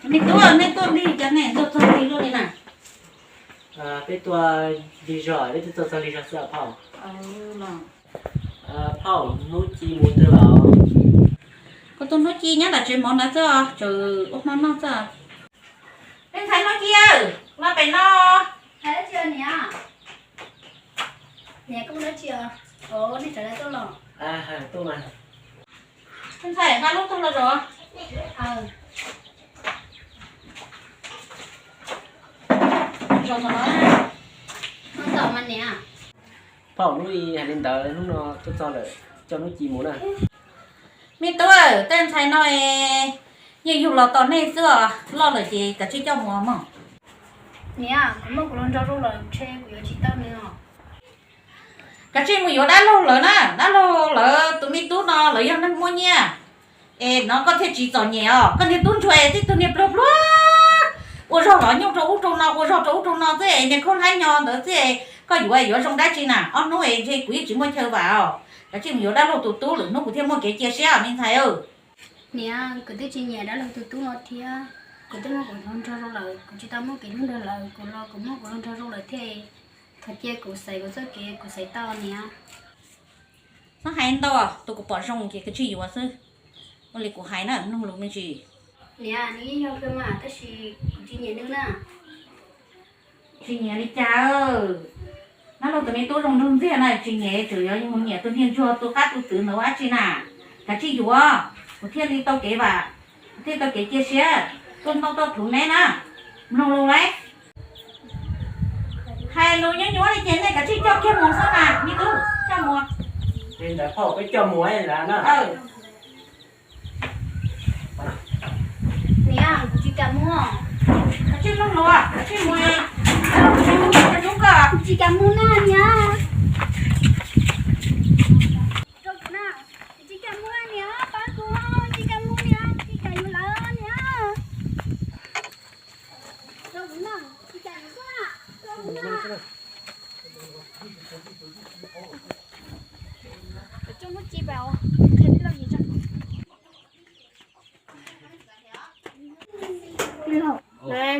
Me tub, nej tuaj lig cas nej tuaj txog lig luaj li na? Peb tuaj lig zog, peb tuaj txog lig zog xwb phauj. Phauj, Hnub Ci mus twg los? Kuv tus Hnub Ci nyob tom tsev mov ntawd xwb, tseem ua hmo noj xwb. Leej ntxhais Hnub Ci, los pem no. Niam, niam, koj mus dab tsi os? Nej sawv daws tuaj los? Leej ntxhais, nqa lub tuaj los zov. Zov tom no. Phauj, Hnub Ci hais li ntawd, hnub no tuaj txog lawm, coj Hnub Ci mus na. Me tub, tej ntxhais no yeej yug los tos nej xwb os, loj lawm ces kav tsij coj mus mog. Niam, kuv muaj kuv hluas nraug zoo lawm ntshe kuv yuav tsis tau nws os. Kav tsij mus yuav dab laug lawv na, dab laug lawv tus me tub no lawv yog neeg muaj nyiaj. Es no koj thiaj tsis txom nyem os, koj niag tub ntsuag tib tug niag pluag pluag, ua zog los nyuj rau ub rau no, ua zog rau ub rau no xwb, niag khaub hlab nyo ntawd xwb, koj yuav yuav zoo dab tsi na, ob hnub es ntshe kuv yeej tsis muaj chaw vam os. Kav tsij mus yuav dab laug tus tub lwm hnub kuv thiaj muaj kev cia siab me ntxhais. Niam, kuv twb tsis nyiam dab laug tus tub no thiab, kuv twb muaj kuv hluas nraug zoo lawm, kuv tsis tau muaj kev hlub nrog lawv, kuv los kuv muaj kuv hluas nraug zoo lawm thiab, thov cia kuv xaiv kuv txoj kev kuv xaiv tau niam. Txhob hais ntau, tus kuv pom zoo ces kav tsij yuav xwb. Ua li kuv hais na, mloog lus me ntsis. Niam, nws yeej yog kawg mas tab sis kuv tsis nyiam nws na. Tsis nyiam li cas? Dab laug tus me tub zoo nraug ntxiag na, tsis nyiam tseem yuav mus nyiam tus niag ntsuag tu qab tu txwv ntawd ua dab tsi na. Kav tsij yuav, kuv thiaj li tau kev vam, kuv thiaj tau kev cia siab, tuaj noj tuaj thuv neb na. Mloog lus lauj. Hais lus nyuaj nyuaj li ces nej kav tsij coj kiag mus xwb mas me tub, coj mus. Li ntawd phauj, peb coj mus na. Niam, kuv tsis kam mus. Kav tsij mloog lus, kav tsij mus. Kuv tsis kam mus na niam. Rau kuv na, kuv tsis kam mus niam, pab kuv, tsis kam mus niam, tsis kam yuav lawv niam. Rau kuv na, tsis kam yuav kuv na, rau kuv na. Coj Hnub Ci pais os, qhia tij laug yim tso. Lawv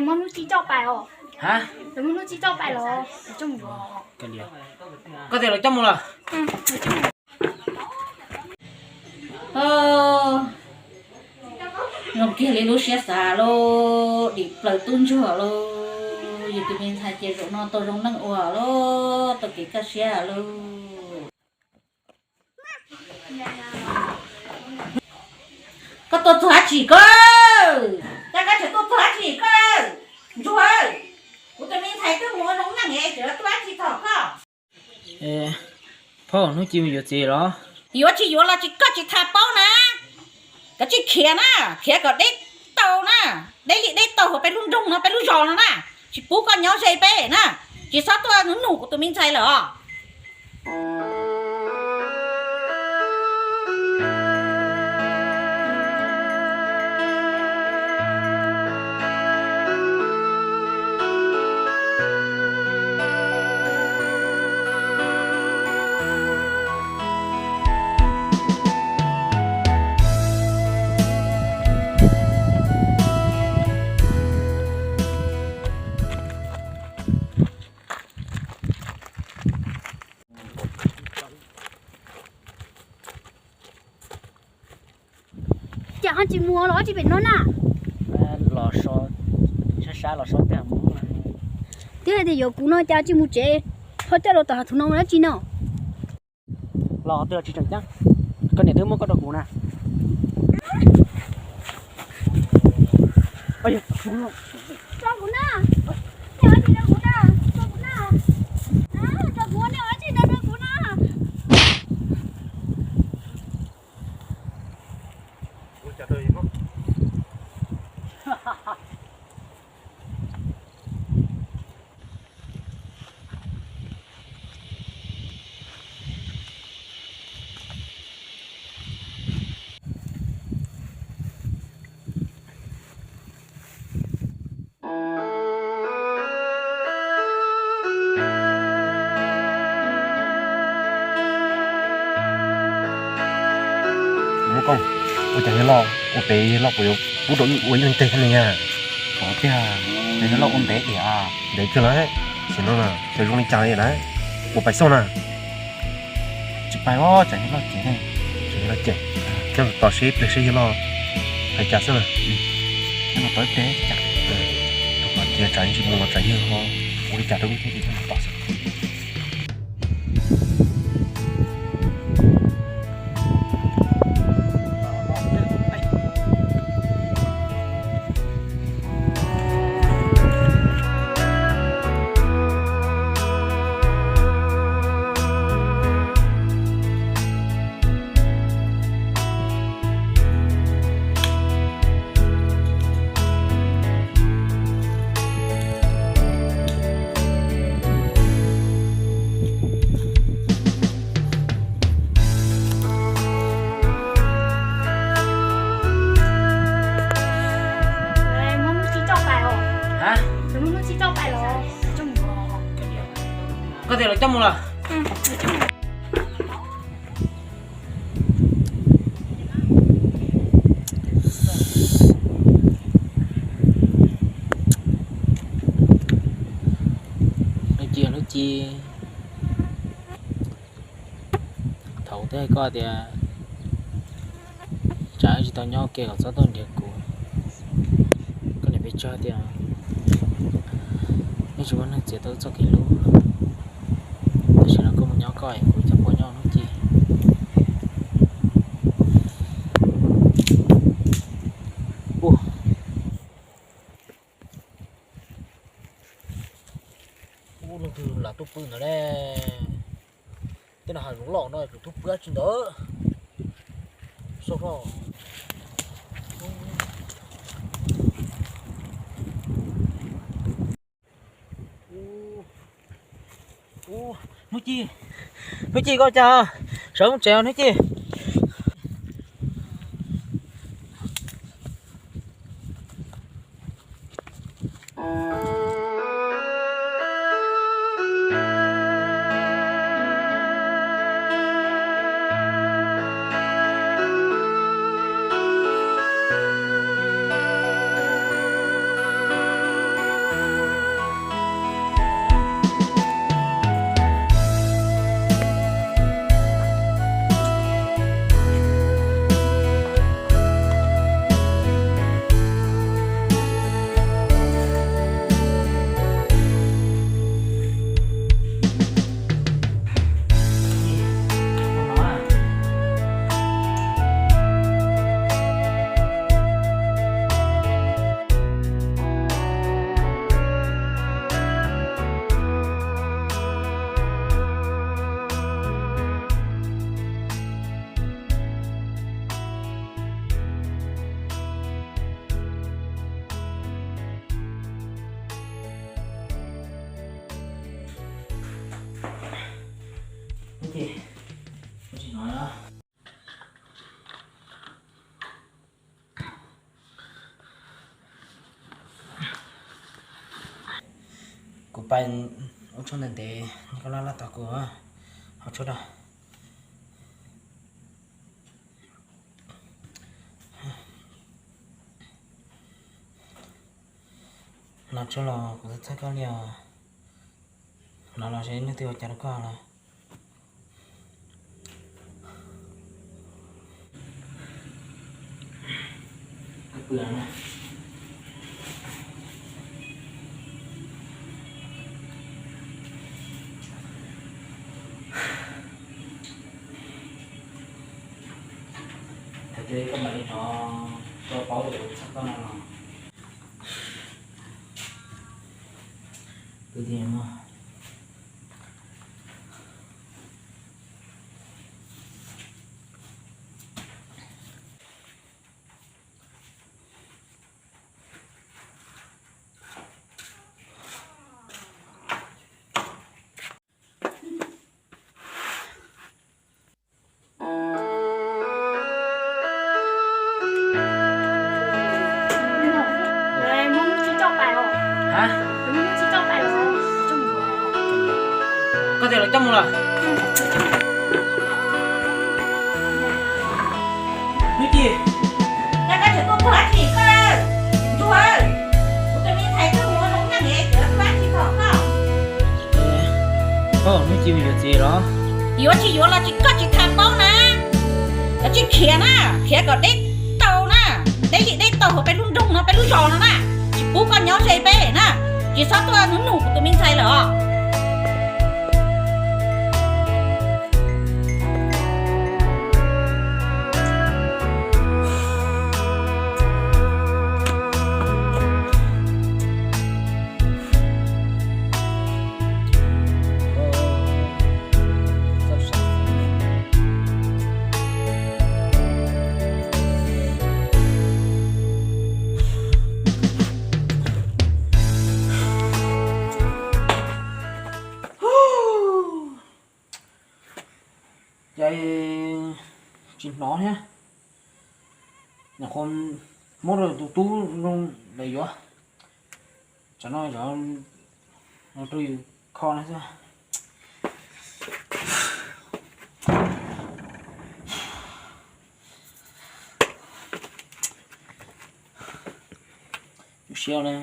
muab Hnub Ci coj pais os. Lawv muab Hnub Ci coj pais los. Koj tias lawv coj mus lawm. Zoo kiag li lub siab xav lauj, dim plaws tub ntsuag lauj. Yus tus me ntxhais ces zaum no tau zoo neej ua lauj, tau kev kaj siab lauj. Koj tuaj txog dab tsi koj? Cas koj tseem tuaj txog dab tsi koj? Ntsuag, kuv tus me ntxhais twb mus ua zoo neej es tseem tuaj dab tsi txog koj? Phauj, Hnub Ci mus yuav txiv los? Yuav tsis yuav los tsis, koj tsis tau paub na. Kav tsij khiav na, khiav kom deb tau na, deb li deb tau hauv peb lub nroog no, peb lub zos no na, tsis pub koj nyob ze peb na, tsis txhob tuaj nug nug kuv tus me ntxhais lawm os. Cas ho tsis mus los tsis pem no na? Los so, sab sab los so twb mus. Twb hais tias yuav kuv no cas tsis mus tsev, ho coj los tom hav thuv no ua dab tsi no? Los twb tsis tseem ceeb, koj niam twb muab koj rau kuv na. Rau kuv na, nej ua dab tsi rau kuv na, rau kuv na, rau kuv, nej ua dab tsi rau kuv na. Muab koj ua cas yog loj ua pem loj kuv yuav pub rau ib ua ib leeg teg thiab ne yog. Tiag, ces yawg loj ua ntev tiag. Ntev kawg lawm, sim no na, ces zoo li cas li lawm, kuv pais xauj na. Tsis pais os, tsam yawg loj cem ne. Tsam yawg loj cem, coj mus tos seb pliag seb yawg loj hais cas xwb na. Coj mus tos ib pliag, tus qhov tias tsam ntsis mus los tsam yawg ho ua li cas rau wb thiab ces coj mus tos xwb. Koj tias lawv coj mus lawm. Hnub ci, hnub ci. Thaum twb hais koj tias tsam tsis tau nyob ua ke kom txhob tuaj nrhiav kuv, koj niam peb tsawg tias nej tsis muaj neeg txiav tau txoj kev hlub. Tam sim no koj mus nyob koj es kuv coj puas nyob hnub ci. Ub, leej twg lam tuaj pw ntawd ne? Tej no hav zoov loj no kuv tuaj pw dab tsi ntawd? Xauj hlo. Hnub ci, hnub ci koj cas sawv mus tsev os hnub ci. Kuv pais ua tshuaj ntev ntev, koj laj laj tos kuv, hau tshuaj rau. Hnov tshuaj los kuv txhawj txhawj koj li os. Hnov los seb leej twg ua cas rau koj lawm. Thaum twg koj mam li hnov, koj paub tias kuv txhawj koj no los. Kwv tij, Koj tias lawv coj mus lawm. Hnub ci, koj tseem tuaj pw dab tsi koj, ntsuag, kuv Tsis yuav los tsis, koj tsis tham paub na. Koj tsis khiav na, khiav kom deb tau na, deb li deb tau hauv peb lub nroog no, peb lub zos no na. Tsis pub koj nyob ze peb na, tsis txhob tuaj nug kuv tus me ntxhais lawm os. Ces tsis hnov thiab, nyuam qhuav muab rau tus tub zoo lawm yuav, tsam no yog rau yus kho no xwb. Tus siab ne,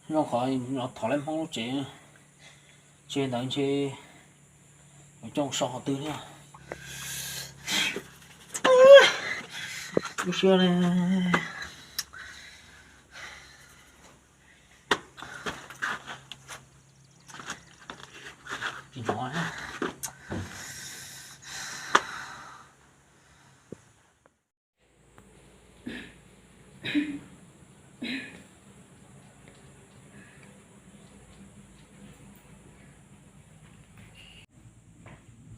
zoo qhov los thov lawv Hmoob lub tsev, tsev ntawd ntshe coj so qhov twg thiab. Lub siab ne.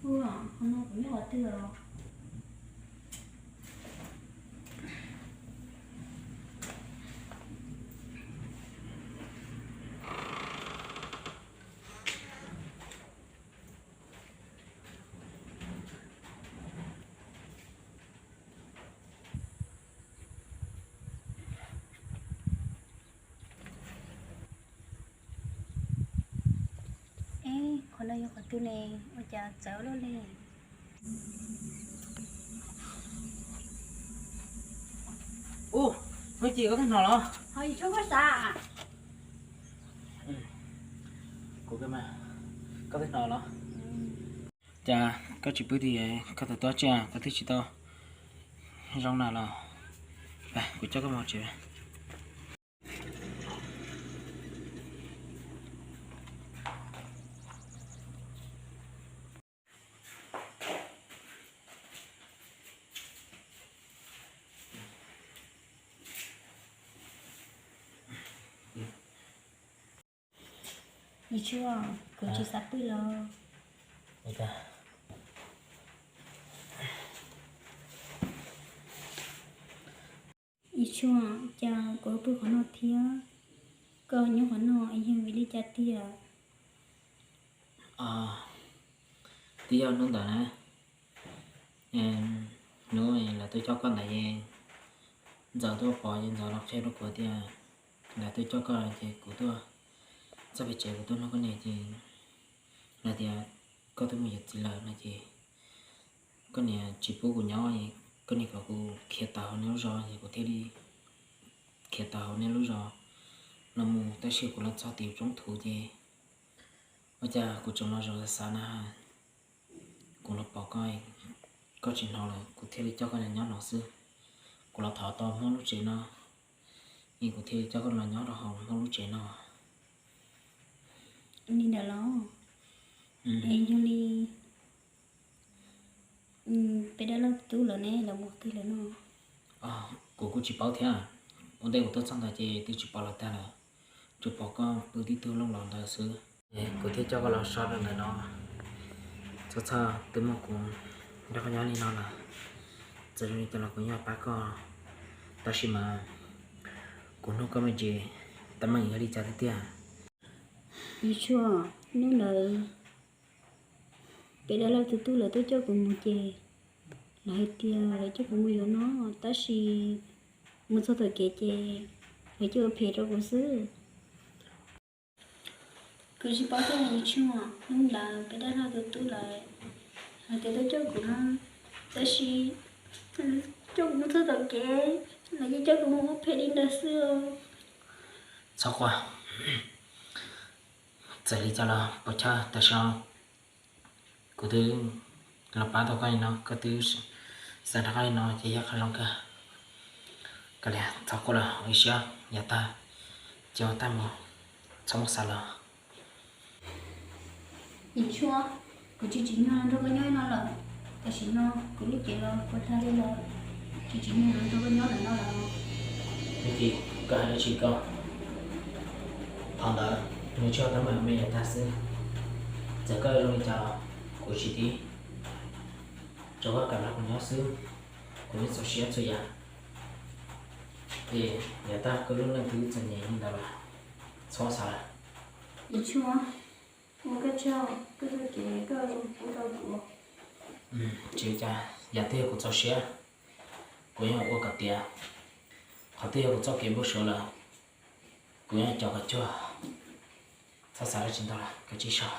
Ua, qhov no kuv nyob qhov twg os? Eb, qhov no yog qhov twg ne? Ua cas txawv luaj li? Ub, Hmoob Ci, koj twb hnov los? Ho yus tshua koj xav. Kuv, koj twb hnov los? Cas koj tsis pw tiag, koj twb tuaj tsev koj twb tsis tau zoo na los? Kuv coj koj mus tsev. Yus tshua, kuv tsis xav pw los. Yus tshua, cas kuv pw qhov no thiab, koj nyob qhov no yog vim li cas tiag? Twb yog hnub ntawd na, hnub lawv tuaj coj koj ntawd ces Ntxawm tuaj pom ces Ntxawm los qhia rau kuv tias lawv tuaj coj koj ces kuv tuaj txog pem tsev kuv tuaj nug koj niam ces lawv tias koj twb mus yuav txiv lawm no ces koj niam tsis pub kuv nyob, koj niam kom kuv khiav tawm hauv nej lub zos ces kuv thiaj li khiav tawm hauv nej lub zos los mus, tab sis kuv los txog tim roob thuv ces ua cas kuv tseem los zaum xav xav na, kuv los pom koj, koj tsis hnov lawm kuv thiaj li coj koj los nyob no xwb. Kuv los thov tau Hmoob lub tsev no, es kuv thiaj li coj koj los nyob rau hauv Hmoob lub tsev no. Li ntawd los? Es yog li peb dab laug tub lawv ne, lawv mus twg lawm no? Kuv kuj tsis paub thiab, ua ntej kuv tuaj txog ntawd ces twb tsis pom lawv tag lawm, tsuas pom koj pw tib tug looj los ntawd xwb. Kuv thiaj coj koj los so rau ntawm no, txhob txhob twb muab kuv nrog koj nyob li no lawm. Txawm zoo li cas los kuv yeej pab koj, tab sis mas kuv hnub koj me ntsis teeb meem yog li cas tiag tiag. Yus tshua, hnub ntawd peb dab laug tus tub lawv tuaj coj kuv mus ces lawv hais tias lawv coj kuv mus yuav no, tab sis mus txog tom kev ces lawv coj ua phem rau kuv xwb. Kuv tsis paub thiab yus tshua, hnub ntawd peb dab laug tus tub lawv hais tias tuaj coj kuv no, tab sis coj kuv mus txog tom kev lawv yeej coj kuv mus ua phem li ntawd xwb. Txhob quaj, Txawm li cas los puas chawj, tam sim no kuv twb los pab tau koj li no, koj twb xav nrog koj li no ces yog qhov zoo kawg. Kav liam, txhob quaj lawm, ua ib siab yav tag ces ua tag mus, txhob muaj xav los. Nim tshuav, kuv tsis tsim nyog nrog koj nyob no lawm. Tam sim no kuv lub cev los puas tag li los, tsis tsim nyog nrog koj nyob lawm no lawm. Vim koj hais dab tsi koj? Thaum ntawd nws tsuas tab meeg me yav tag xwb. Txawm koj zoo li cas los kuv tsis tib, tsuas koj kam nrog kuv nyob xwb, kuv yeej txaus siab txhua yam. Es yav tag koj lub neej twb txom nyem li ntawd lawm, txhob xav lawm. Nim tshuav, ua koj tsaug, koj txoj kev koj zoo pub rau kuv. Tsis ua cas, yam twg yog kuv txaus siab, kuv yeej ua kom tiav. Qhov twg yog kuv txoj kev npau suav lawm, kuv yeej coj kom cuag. Txhob xav dab tsi ntau lawm, kav tsij so.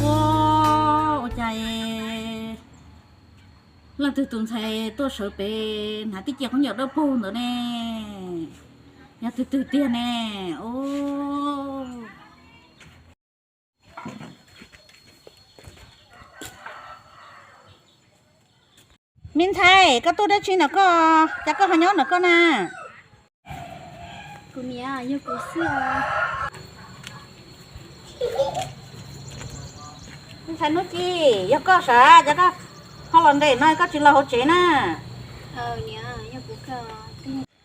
Ua, ua cas leej twg tus ntxhais tuaj sawv pem hnav tib ce khaub ncaws dawb paug ntawd ne? Yog twg twg tiag ne? Ua, me ntxhais, koj tuaj dab tsi ntawm koj, cas koj ho nyob ntawm koj na? Kuv niam, yog kuv xwb os. Me ntxhais Hnub Ci, yog koj sav, cas koj ho los ntev no koj tsis los hauv tsev na?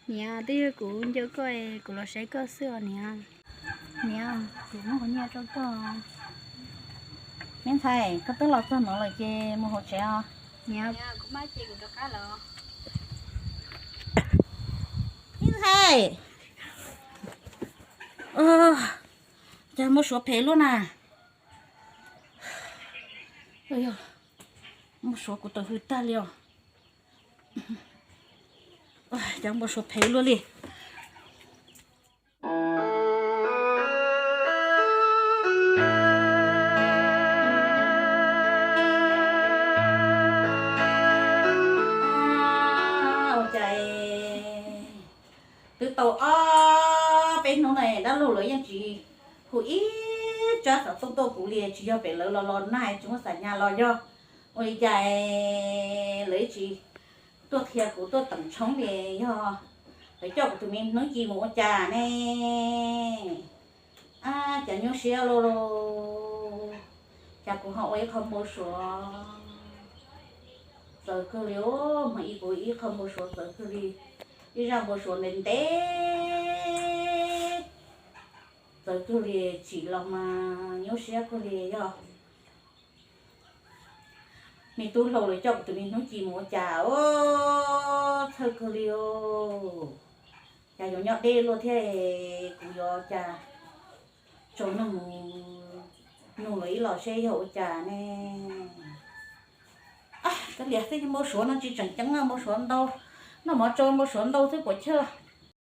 Niam, twb yog kuv nco koj, kuv los saib koj xwb os niam. Niam, kuv muab kuv nyiaj rau koj. Me ntxhais, koj twb los txog no lawm ces mus hauv tsev os. Niam, kuv maj ces kuv rov qab los. Me ntxhais, cas npau suav phem luaj na. Npau suav kuv tawm hws tag li os. Cas npau suav phem luaj li. Ua cas twb tau ob peb hnub no dab laug lawv yeej tsis hu ib tsab xov tooj tuaj kuv li, tsis yog pem lawv los los nag tsis muaj xam nyas los yog ua li cas lawv tsis tuaj qhia kuv tuaj teem tshoob li, yog lawv coj kuv tus me Hnub Ci mus ua cas ne? Ab, cas nyuaj siab lauj, cas kuv ho ua ib qho npau suav txawv kawg li os, hmo ib kuv ib qho npau suav txawv kawg li, ib zaj npau suav ntev ntev txawv kawg li, tsim los mas nyuaj siab kawg li yog. Me tub hlau lawv coj kuv tus me Hnub Ci mus ua cas os, txhawj kawg li os. Cas yuav nyob deb luaj thiab, kuv yuav cas tso nug, nug lawv ib los seb yog ua cas ne. Kav liam, tej npau suav no tsis tseem ceeb, npau suav ntau, noj mov tsau npau suav ntau xwb puas chawj.